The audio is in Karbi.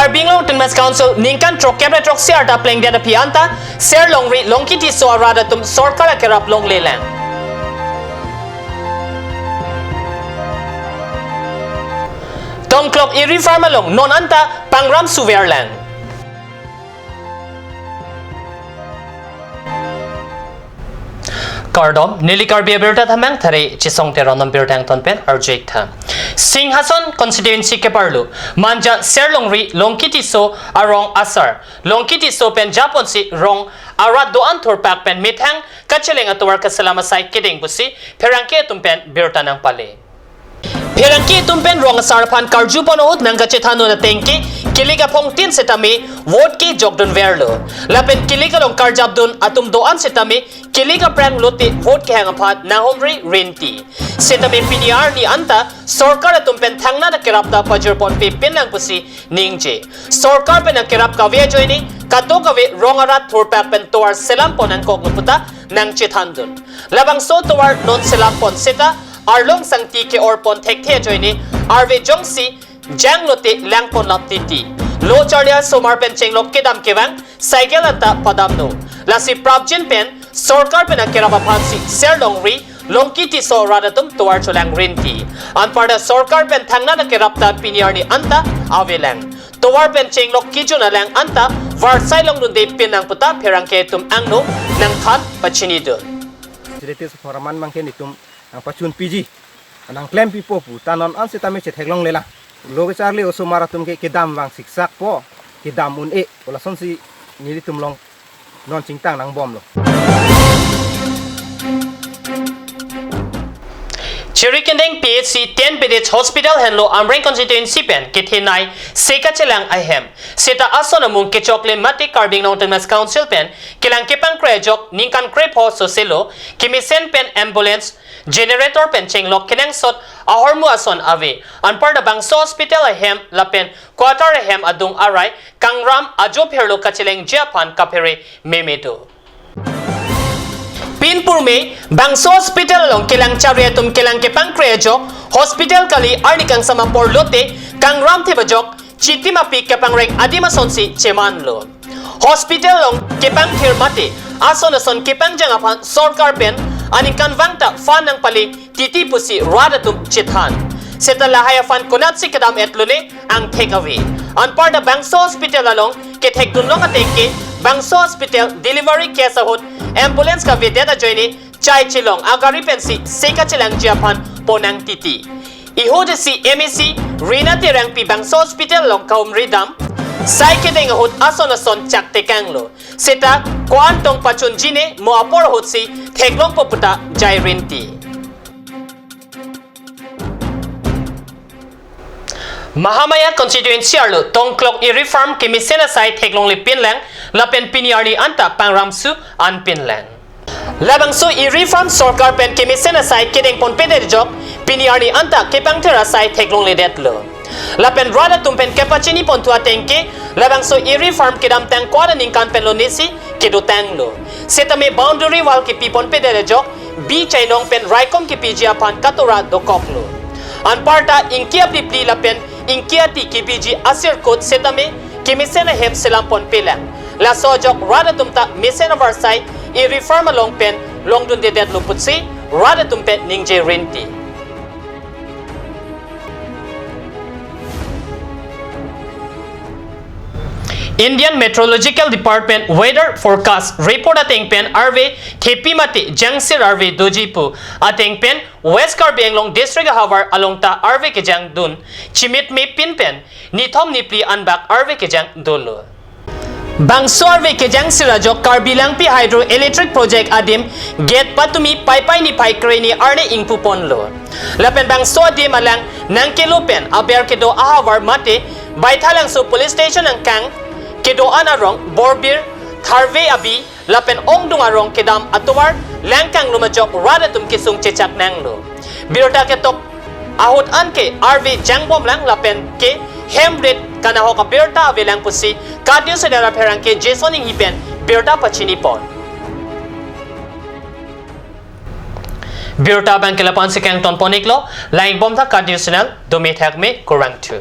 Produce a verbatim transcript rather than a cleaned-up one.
Karbi Anglong Autonomous Council ningkan throkkep ra throksi arta plengdet aphi anta Serlongri Longki Tisso arat atum sorkar akerap longlelang. Tongklok Eri Farm along non anta pangram suverlang. Kardom, neli Karbi Abirta Thamang Thare Chisong Teron birta angton pen arju-ik tha. Singhason constituency keparlo Manja Serlongri Longki Tisso arong asar Longki Tisso pen japonsi rong arat do-an thurpak pen methang kacheleng atovar kaselam asai kedeng pusi pherangke atum pen birta nangpale. Pherangke atum pen rong asar aphan karjupon ahut nangkachethan dun ateng ke kilik aphongtin setame vote kejokdun verlo. Lapen kilik along karjapdun atum do-an setame kilik aphrang lote vote kehang aphan nanghumri rinti. Setame pini arni anta sorkar atum pen thangnat akerap ta pajirponpe pinlang pusi ningje. Sorkar pen akerap kave ajoine kadokave rong arat thurpak pen tovar selampon nangkoklo puta nangchethan dun. Labangso tovar non selampon seta arlong sangti ke-orpon thekthe ajoine arve jongsi janglote langponlap titi. Lo charli asomar pen chenglok kedam kevang cycle anta padamno. Lasi prapjin pen sorkar pen akerap aphansi Serlongri Longki Tisso arat atum tovar cholang rinti. Anparta sorkar pen thangnat akerap ta pini arni anta avelang. Tovar pen chenglok kejun alang anta varsai longdunde pinlang puta pherangke atum angno nangthan pachinidun. Sirete Sophor Raman abangke netum nangpachun piji, nangklem pipo pu ta non an setame chetheklonglelang. Lo kecharli osomar atum ke kedam vang siksakpo, kedam un-e, pu lasonsi nelitum along non chingtang nangbomlo. Chirikindeng P H C ten bedded hospital henlo Amreng constituency pen kethenei se kachelang ahem seta ason amung kechokle mate Karbi Anglong Autonomous Council pen kelang kepangkre ajok ningkan krepho soselo kemesen pen ambulance generator pen chenglok kenangsot ahormu ason ave. Anparta bangso hospital ahem lapen quarter ahem adung arai kangram ajo pherlo kachelengji aphan kaphere meme do. Pinpurme bangso hospital along kelang chari atum kelang kepangkre ajok hospital kali arni kangsam apor lote kangram thip ajok chitim apik kepangreng adim asonsi chemanlo. Hospital along kepangthir mate ason ason kepangjang aphan sorkar pen aningkanvang ta fund nangpale titi pusi rat atum chethan. Seta lahai a-fund konatsi kedam-etlone angthek ave. Anparta bangso hospital along kethekdunlong ateng ke bangso hospital delivery case ahut ambulance kavedet ajoine chai chilong agari pensi se kachelangji aphan ponang titi. Ihut isi M A C Rina Terangpi bangso hospital along kaumri dam sai kedeng ahut ason ason chaktekanglo. Seta ko-an tong pachunji ne mo apor ahutsi theklongpo puta jai rinti. Mahamaya constituency arlo Tongklok Eri Farm kemesen asai theklongle pinlang lapen pini arni anta pangram su an pinlang. Labangso Eri Farm sorkar pen kemesen asai kedengponpedet ajok pini arni anta kepangthir asai theklongledetlo. Lapen rat atum pen kepachinipon thu ateng ke labangso Eri Farm kedamtang ko-an aningkan pen lonesi kedotanglo. Setame boundary wall kepiponpedet ajok bi chainong pen raikom kepiji aphan katura dokoklo. Anparta ingki aplipli lapen ingki ati kepiji asirkut setame kemesen ahem selamponpelang. Laso ajok rat atum ta mesen avarsai Eri Farm along pen longdundedetlo pusi rat atum pen ningje rinti. Indian Meteorological Department weather forecast report ateng pen arve thepi mate jangsir arve doji pu ateng pen West Karbi Anglong district ahavar along ta arve kejang dun chimit me pin pen nithom nipli anbak arve kejang dolo. Bangso arve kejangsir ajok Karbi Langpi Hydroelectric Project adim gate patumi Paipai niphai kreni arni ingpuponlo. Lapen bangso adim alang nangkelo pen aber kedo ahavar mate Baithalangso Police Station angkang kedo-an arong Borbir, Tharve Abi lapen ongdung arong kedam atovar langkanglum ajok rat atum kesung chechaknanglo. Birta ketok ahut anke arve jangbomlang lapen ke hemrit kanahok abirta avelang pusi KAT News Channel apherangke Jason Inghi pen birta pachinipon. Birta abangke la-ansi kangtonpon-iklo, lang-ikbom tha KAT News Channel, dome thakme, kurvangthu.